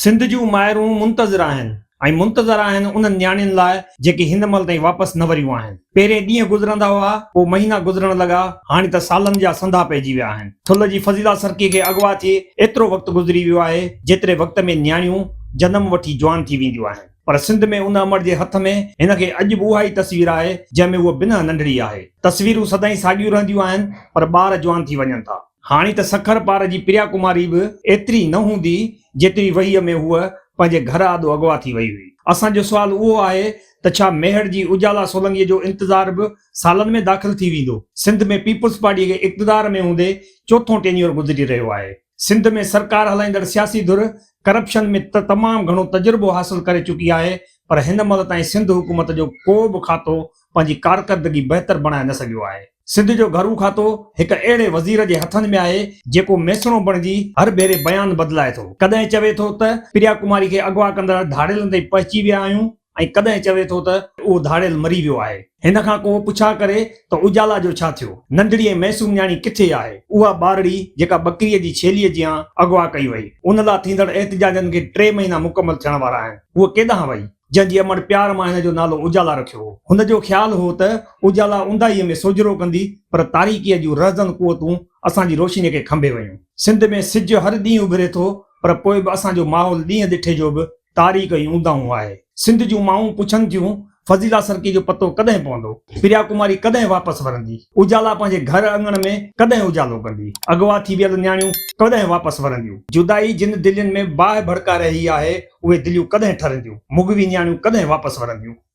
سنڌ جون مائرون منتظر آهن ۽ منتظر آهن انهن نياڻين لاء جيڪي هن مهل تائين واپس نه وريون آهن. پهرين ڏينهن گذرندا هئا، پوء مهينا گذرڻ لڳا، هاڻي ته سالن جا سنڌا پئجي ويا آهن. ٿل جي فضيلا سرڪي کي اغوا ٿئي ايترو وقت گذري ويو آهي، جيتري وقت ۾ نياڻيون جنم وٺي جوان ٿي وينديون آهن. پر سنڌ ۾ ان امڙ جي هٿ ۾ هن کي اڄ به اها ئي تصوير آهي، جنهن ۾ هوء بنهه ننڍڙي آهي. تصويرون سدائين ساڳيون رهنديون آهن، پر ٻار جوان ٿي وڃن ٿا. هاڻي ته سکر پار جي پريا ڪماري به ايتري نه هوندي جيتري وهيء ۾ هوء پنهنجي گهر آڏو اغوا ٿي وئي هئي. اسان جو سوال اهو آهي ته ڇا ميهڙ جي اجالا سولنگيء جو انتظار به سالن ۾ داخل ٿي ويندو؟ سنڌ ۾ پيپلز پارٽيء کي اقتدار ۾ هوندي چوٿون ٽينيور گذري رهيو آهي. سنڌ ۾ سرڪار هلائيندڙ سياسي ڌر ڪرپشن ۾ ته تمام گهڻو تجربو حاصل ڪري چڪي آهي پر هن مهل تائين سنڌ حڪومت جو ڪو به کاتو پنهنجي ڪارڪردگي بهتر بڻائي نه سگهيو آهي. سنڌ جو گهرو کاتو هڪ اهڙي وزير جي هٿن ۾ آهي جيڪو ميسڻو بڻجي هر ڀيري بيان بدلائي ٿو. ڪڏهن چوي ٿو ته پريا ڪماري کي اغوا ڪندڙ ڌاڙيلن تائين پهچي ويا آهيون ۽ ڪڏهن چوي ٿو ته اهو ڌاڙيل مري ويو آهي. هن کان ڪو پڇا ڪري ته اجالا جو ڇا ٿيو؟ ننڍڙي ۽ معصوم نياڻي ڪٿي آهي؟ اها ٻارڙي جيڪا ٻڪريء جي ڇيليء جيان اغوا ڪئي وئي. ان لا ٿيندڙ احتجاجن کي ٽي مهينا مڪمل ٿيڻ وارا آهن. هوء ڪيڏانهن وئي؟ جنهن جي امڙ پيار مان هن جو نالو اجالا رکيو هو. هن جو خيال هو ته اجالا اونداهيء ۾ سوجهرو ڪندي، پر تاريڪيء جون رهزن قوتون اسان جي روشنيء کي کنڀي ويون. سنڌ ۾ سج هر ڏينهن اڀري ٿو، پر پوء به اسان جو ماحول ڏينهن ڏٺي جو به تاريڪ ۽ اونداهون آهي. سنڌ جون مائون پڇن ٿيون، فضيلا سرڪي جو پتو ڪڏهن پوندو؟ پريا ڪماري ڪڏهن واپس ورندي؟ اجالا پنهنجي گهر اڱڻ ۾ ڪڏهن اجالو ڪندي؟ اغوا ٿي ويل نياڻيون ڪڏهن واپس ورنديون؟ جدائي جن دلين ۾ باهه ڀڙڪائي رهي آهي، اهي دليون ڪڏهن ٺرنديون؟ مغوي نياڻيون ڪڏهن واپس ورنديون؟